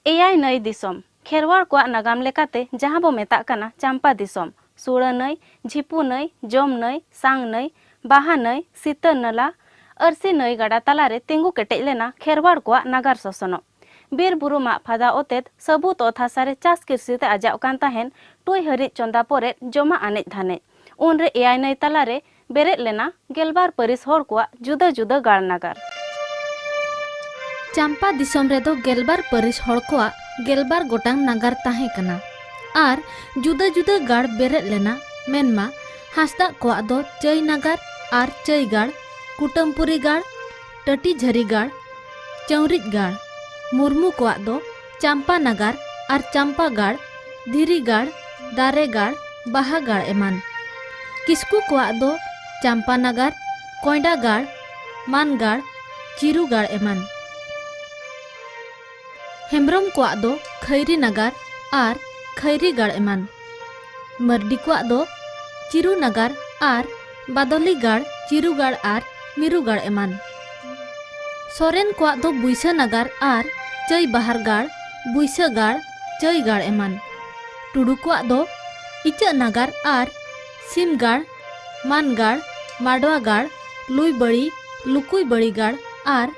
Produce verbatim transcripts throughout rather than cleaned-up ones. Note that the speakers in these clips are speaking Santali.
ᱮᱭᱟᱭ ᱱᱟᱹᱭ ᱫᱤᱥᱚᱢ᱾ ᱠᱷᱮᱨᱣᱟᱲ ᱠᱚᱣᱟᱜ ᱱᱟᱜᱟᱢ ᱞᱮᱠᱟᱛᱮ ᱡᱟᱦᱟᱸ ᱵᱚ ᱢᱮᱛᱟᱜ ᱠᱟᱱᱟ ᱪᱟᱢᱯᱟ ᱫᱤᱥᱚᱢ, ᱥᱩᱲᱟᱹ ᱱᱟᱹᱭ, ᱡᱷᱤᱯᱩ ᱱᱟᱹᱭ, ᱡᱚᱢ ᱱᱟᱹᱭ, ᱥᱟᱝ ᱱᱟᱹᱭ, ᱵᱟᱦᱟ ᱱᱟᱹᱭ, ᱥᱤᱛᱟᱹ ᱱᱟᱞᱟ, ᱟᱹᱨᱥᱤ ᱱᱟᱹᱭ ᱜᱟᱰᱟ ᱛᱟᱞᱟᱨᱮ ᱛᱤᱸᱜᱩ ᱠᱮᱴᱮᱡ ᱞᱮᱱᱟ ᱠᱷᱮᱨᱣᱟᱲ ᱠᱚᱣᱟᱜ ᱱᱟᱜᱟᱨ ᱥᱚᱥᱚᱱᱚᱜ᱾ ᱵᱤᱨ ᱵᱩᱨᱩ ᱢᱟᱜ ᱯᱷᱟᱫᱟ ᱚᱛᱮᱛ ᱥᱟᱹᱵᱩᱛ ᱚᱛ ᱦᱟᱥᱟ ᱨᱮ ᱪᱟᱥ ᱠᱤᱨᱥᱤ ᱛᱮ ᱟᱡᱟᱣ ᱠᱟᱱ ᱛᱟᱦᱮᱸᱱ ᱴᱩᱭ ᱦᱟᱹᱨᱤᱡ ᱪᱚᱸᱫᱟ ᱯᱚᱨᱮᱫ ᱡᱚᱢᱟᱜ ᱟᱱᱮᱡ ᱫᱷᱟᱱᱮᱡ᱾ ᱩᱱᱨᱮ ᱮᱭᱟᱭ ᱱᱟᱹᱭ ᱛᱟᱞᱟᱨᱮ ᱵᱮᱨᱮᱫ ᱞᱮᱱᱟ ᱜᱮᱞᱵᱟᱨ ᱯᱟᱹᱨᱤᱥ ᱦᱚᱲ ᱠᱚᱣᱟᱜ ᱡᱩᱫᱟᱹ ᱡᱩᱫᱟᱹ ᱜᱟᱲ ᱱᱟᱜᱟᱨ᱾ ᱪᱟᱢᱯᱟ ᱫᱤᱥᱚᱢ ᱨᱮᱫᱚ ᱜᱮᱞᱵᱟᱨ ᱯᱟᱹᱨᱤᱥ ᱦᱚᱲ ᱠᱚᱣᱟᱜ ᱜᱮᱞᱵᱟᱨ ᱜᱚᱴᱟᱝ ᱱᱟᱜᱟᱨ ᱛᱟᱦᱮᱸ ᱠᱟᱱᱟ ᱟᱨ ᱡᱩᱫᱟᱹ ᱡᱩᱫᱟᱹ ᱜᱟᱲ ᱵᱮᱨᱮᱫ ᱞᱮᱱᱟ᱾ ᱢᱮᱱᱢᱟ, ᱦᱟᱸᱥᱫᱟᱜ ᱠᱚᱣᱟᱜ ᱫᱚ ᱪᱟᱹᱭ ᱱᱟᱜᱟᱨ ᱟᱨ ᱪᱟᱹᱭ ᱜᱟᱲ, ᱠᱩᱴᱟᱹᱢᱯᱩᱨᱤ ᱜᱟᱲ, ᱴᱟᱹᱴᱤ ᱡᱷᱟᱹᱨᱤ ᱜᱟᱲ, ᱪᱟᱹᱣᱨᱤᱡ ᱜᱟᱲ᱾ ᱢᱩᱨᱢᱩ ᱠᱚᱣᱟᱜ ᱫᱚ ᱪᱟᱢᱯᱟ ᱱᱟᱜᱟᱨ ᱟᱨ ᱪᱟᱢᱯᱟ ᱜᱟᱲ, ᱫᱷᱤᱨᱤ ᱜᱟᱲ, ᱫᱟᱨᱮ ᱜᱟᱲ, ᱵᱟᱦᱟ ᱜᱟᱲ ᱮᱢᱟᱱ᱾ ᱠᱤᱥᱠᱩ ᱠᱚᱣᱟᱜ ᱫᱚ ᱪᱟᱢᱯᱟ ᱱᱟᱜᱟᱨ, ᱠᱚᱭᱰᱟ ᱜᱟᱲ, ᱢᱟᱱ ᱜᱟᱲ, ᱪᱤᱨᱩ ᱜᱟᱲ ᱮᱢᱟᱱ᱾ ᱦᱮᱢᱵᱽᱨᱚᱢ ᱠᱚᱣᱟᱜ ᱫᱚ ᱠᱷᱟᱹᱭᱨᱤ ᱱᱟᱜᱟᱨ ᱟᱨ ᱠᱷᱟᱹᱭᱨᱤ ᱜᱟᱲ ᱮᱢᱟᱱ᱾ ᱢᱟᱹᱨᱰᱤ ᱠᱚᱣᱟᱜ ᱫᱚ ᱪᱤᱨᱩ ᱱᱟᱜᱟᱨ ᱟᱨ ᱵᱟᱫᱚᱞᱤ ᱜᱟᱲ, ᱪᱤᱨᱩ ᱜᱟᱲ ᱟᱨ ᱢᱤᱨᱩ ᱜᱟᱲ ᱮᱢᱟᱱ᱾ ᱥᱚᱨᱮᱱ ᱠᱚᱣᱟᱜ ᱫᱚ ᱵᱩᱭᱥᱟᱹ ᱱᱟᱜᱟᱨ ᱟᱨ ᱪᱟᱹᱭ ᱵᱟᱦᱟᱨ ᱜᱟᱲ, ᱵᱩᱭᱥᱟᱹ ᱜᱟᱲ, ᱪᱟᱹᱭ ᱜᱟᱲ ᱮᱢᱟᱱ᱾ ᱴᱩᱰᱩ ᱠᱚᱣᱟᱜ ᱫᱚ ᱤᱪᱟᱹᱜ ᱱᱟᱜᱟᱨ ᱟᱨ ᱥᱤᱢ ᱜᱟᱲ, ᱢᱟᱱ ᱜᱟᱲ, ᱢᱟᱰᱣᱟ ᱜᱟᱲ, ᱞᱩᱭ ᱵᱟᱹᱲᱤ, ᱞᱩᱠᱩᱭ ᱵᱟᱹᱲᱤ ᱜᱟᱲ ᱟᱨ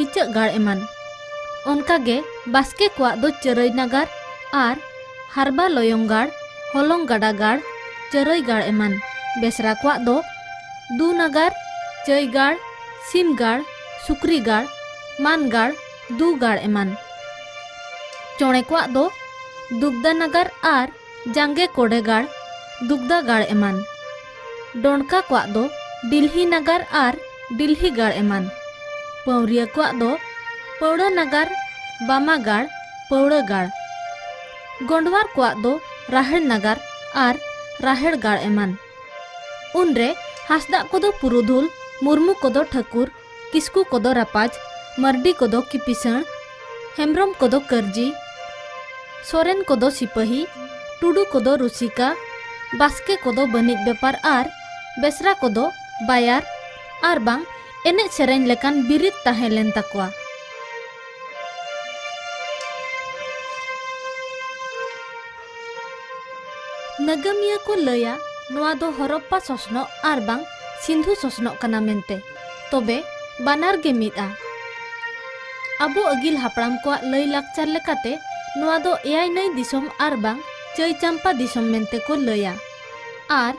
ᱤᱪᱟᱹᱜ ᱜᱟᱲ ᱮᱢᱟᱱ᱾ ᱚᱱᱠᱟᱜᱮ ᱵᱟᱥᱠᱮ ᱠᱚᱣᱟᱜ ᱫᱚ ᱪᱟᱹᱨᱟᱹᱭ ᱱᱟᱜᱟᱨ ᱟᱨ ᱦᱟᱨᱵᱟ ᱞᱚᱭᱚᱝ ᱜᱟᱲ, ᱦᱚᱞᱚᱝ ᱜᱟᱰᱟ ᱜᱟᱲ, ᱪᱟᱹᱨᱟᱹᱭ ᱜᱟᱲ ᱮᱢᱟᱱ᱾ ᱵᱮᱥᱨᱟ ᱠᱚᱣᱟᱜ ᱫᱚ ᱫᱩ ᱱᱟᱜᱟᱨ, ᱪᱟᱹᱭ ᱜᱟᱲ, ᱥᱤᱢ ᱜᱟᱲ, ᱥᱩᱠᱨᱤ ᱜᱟᱲ, ᱢᱟᱱ ᱜᱟᱲ, ᱫᱩ ᱜᱟᱲ ᱮᱢᱟᱱ᱾ ᱪᱚᱬᱮ ᱠᱚᱣᱟᱜ ᱫᱚ ᱫᱩᱜᱽᱫᱟ ᱱᱟᱜᱟᱨ ᱟᱨ ᱡᱟᱸᱜᱮ ᱠᱚᱰᱮ ᱜᱟᱲ, ᱫᱩᱜᱽᱫᱟ ᱜᱟᱲ ᱮᱢᱟᱱ᱾ ᱰᱚᱸᱰᱠᱟ ᱠᱚᱣᱟᱜ ᱫᱚ ᱰᱤᱞᱦᱤ ᱱᱟᱜᱟᱨ ᱟᱨ ᱰᱤᱞᱦᱤ ᱜᱟᱲ ᱮᱢᱟᱱ᱾ ᱯᱟᱹᱣᱨᱤᱭᱟᱹ ᱠᱚᱣᱟᱜ ᱫᱚ ᱯᱟᱹᱣᱲᱟᱹ ᱱᱟᱜᱟᱨ, ᱵᱟᱢᱟ ᱜᱟᱲ, ᱯᱟᱹᱣᱲᱟᱹ ᱜᱟᱲ᱾ ᱜᱚᱸᱰᱣᱟᱨ ᱠᱚᱣᱟᱜ ᱫᱚ ᱨᱟᱦᱮᱲ ᱱᱟᱜᱟᱨ ᱟᱨ ᱨᱟᱦᱮᱲ ᱜᱟᱲ ᱮᱢᱟᱱ᱾ ᱩᱱᱨᱮ ᱦᱟᱸᱥᱫᱟᱜ ᱠᱚᱫᱚ ᱯᱩᱨᱩᱫᱷᱩᱞ, ᱢᱩᱨᱢᱩ ᱠᱚᱫᱚ ᱴᱷᱟᱹᱠᱩᱨ, ᱠᱤᱥᱠᱩ ᱠᱚᱫᱚ ᱨᱟᱯᱟᱡᱽ, ᱢᱟᱹᱨᱰᱤ ᱠᱚᱫᱚ ᱠᱤᱯᱤᱥᱟᱹᱬ, ᱦᱮᱢᱵᱽᱨᱚᱢ ᱠᱚᱫᱚ ᱠᱟᱹᱨᱡᱤ, ᱥᱚᱨᱮᱱ ᱠᱚᱫᱚ ᱥᱤᱯᱟᱹᱦᱤ, ᱴᱩᱰᱩ ᱠᱚᱫᱚ ᱨᱩᱥᱤᱠᱟ, ᱵᱟᱥᱠᱮ ᱠᱚᱫᱚ ᱵᱟᱹᱱᱤᱡ ᱵᱮᱯᱟᱨ ᱟᱨ ᱵᱮᱥᱨᱟ ᱠᱚᱫᱚ ᱵᱟᱭᱟᱨ ᱟᱨ ᱵᱟᱝ ᱮᱱᱮᱡ ᱥᱮᱨᱮᱧ ᱞᱮᱠᱟᱱ ᱵᱤᱨᱤᱫ ᱛᱟᱦᱮᱸ ᱞᱮᱱ ᱛᱟᱠᱚᱣᱟ᱾ ᱱᱟᱜᱟᱢᱤᱭᱟᱹ ᱠᱚ ᱞᱟᱹᱭᱟ ᱱᱚᱣᱟ ᱫᱚ ᱦᱚᱨᱚᱯᱯᱟ ᱥᱚᱥᱱᱚᱜ ᱟᱨ ᱵᱟᱝ ᱥᱤᱱᱫᱷᱩ ᱥᱚᱥᱱᱚᱜ ᱠᱟᱱᱟ ᱢᱮᱱᱛᱮ, ᱛᱚᱵᱮ ᱵᱟᱱᱟᱨ ᱜᱮ ᱢᱤᱫᱼᱟ᱾ ᱟᱵᱚ ᱟᱹᱜᱤᱞ ᱦᱟᱯᱲᱟᱢ ᱠᱚᱣᱟᱜ ᱞᱟᱹᱭ ᱞᱟᱠᱪᱟᱨ ᱞᱮᱠᱟᱛᱮ ᱱᱚᱣᱟ ᱫᱚ ᱮᱭᱟᱭ ᱱᱟᱹᱭ ᱫᱤᱥᱚᱢ ᱟᱨ ᱵᱟᱝ ᱪᱟᱹᱭ ᱪᱟᱢᱯᱟ ᱫᱤᱥᱚᱢ ᱢᱮᱱᱛᱮ ᱠᱚ ᱞᱟᱹᱭᱟ᱾ ᱟᱨ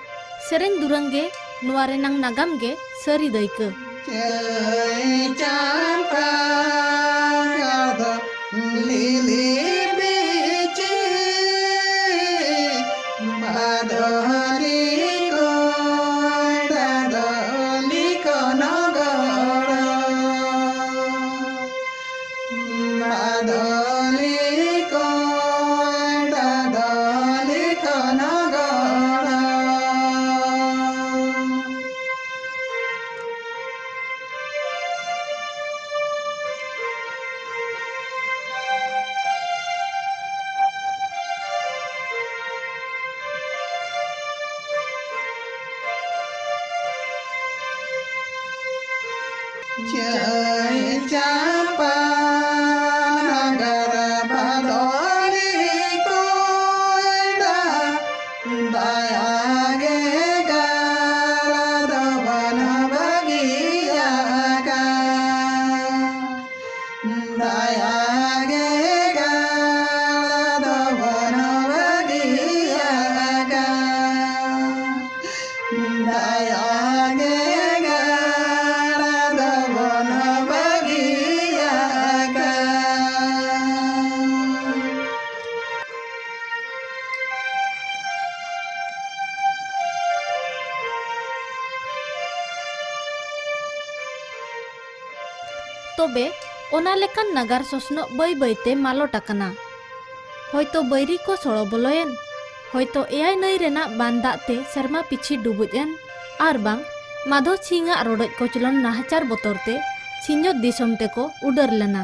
ᱥᱮᱨᱮᱧ ᱫᱩᱨᱟᱹᱝ ᱜᱮ ᱱᱚᱣᱟ ᱨᱮᱱᱟᱝ ᱱᱟᱜᱟᱢ ᱜᱮ ᱥᱟᱹᱨᱤ ᱫᱟᱹᱭᱠᱟᱹ᱾ ᱪᱟᱹᱭ ᱪᱟᱢᱯᱟ ᱟᱫᱚ ᱞᱤᱞᱤ ᱵᱤᱪᱤ ᱵᱟᱫᱚᱞᱤ ᱠᱚᱭᱰᱟ ᱫᱚᱞᱤ ᱠᱚᱱᱚ ᱜᱚᱲᱚ᱾ ᱵᱟᱫᱚᱞᱤ ᱠᱚᱭᱰᱟ ᱫᱚᱞᱤ ᱠᱚᱱᱚ ᱜᱚᱲᱚ᱾ ᱪᱟᱹᱭ ᱪᱟᱢᱯᱟ ᱱᱟᱜᱟᱨ ᱵᱟᱫᱚᱞᱤ ᱠᱚᱭᱰᱟ, ᱫᱟᱭᱟ ᱜᱮ ᱜᱟᱲ ᱫᱚᱵᱚᱱ ᱵᱟᱹᱜᱤᱭᱟᱜᱼᱟ᱾ ᱫᱟᱭᱟ ᱜᱮ ᱜᱟᱲ ᱫᱚᱵᱚᱱ ᱵᱟᱹᱜᱤᱭᱟᱜᱼᱟ᱾ ᱫᱟᱭᱟ ᱜᱮ ᱜᱟᱲ ᱫᱚᱵᱚᱱ ᱵᱟᱹᱜᱤᱭᱟᱜᱼᱟ᱾ ᱛᱚᱵᱮ ᱚᱱᱟ ᱞᱮᱠᱟᱱ ᱱᱟᱜᱟᱨ ᱥᱚᱥᱱᱚᱜ ᱵᱟᱹᱭ ᱵᱟᱹᱭᱛᱮ ᱢᱟᱞᱚᱴ ᱟᱠᱟᱱᱟ᱾ ᱦᱚᱭᱛᱚ ᱵᱟᱹᱭᱨᱤ ᱠᱚ ᱥᱚᱲᱚ ᱵᱚᱞᱚᱭᱮᱱ, ᱦᱚᱭᱛᱚ ᱮᱭᱟᱭ ᱱᱟᱹᱭ ᱨᱮᱱᱟᱜ ᱵᱟᱱ ᱫᱟᱜ ᱛᱮ ᱥᱮᱨᱢᱟ ᱯᱤᱪᱷᱤ ᱰᱩᱵᱩᱡ ᱮᱱ, ᱟᱨ ᱵᱟᱝ ᱢᱟᱫᱷᱚ ᱪᱷᱤᱝ ᱟᱜ ᱨᱚᱰᱚᱡ ᱠᱚᱪᱞᱚᱱ ᱱᱟᱦᱟᱪᱟᱨ ᱵᱚᱛᱚᱨ ᱛᱮ ᱥᱤᱧᱚᱛ ᱫᱤᱥᱚᱢ ᱛᱮᱠᱚ ᱩᱰᱟᱹᱨ ᱞᱮᱱᱟ᱾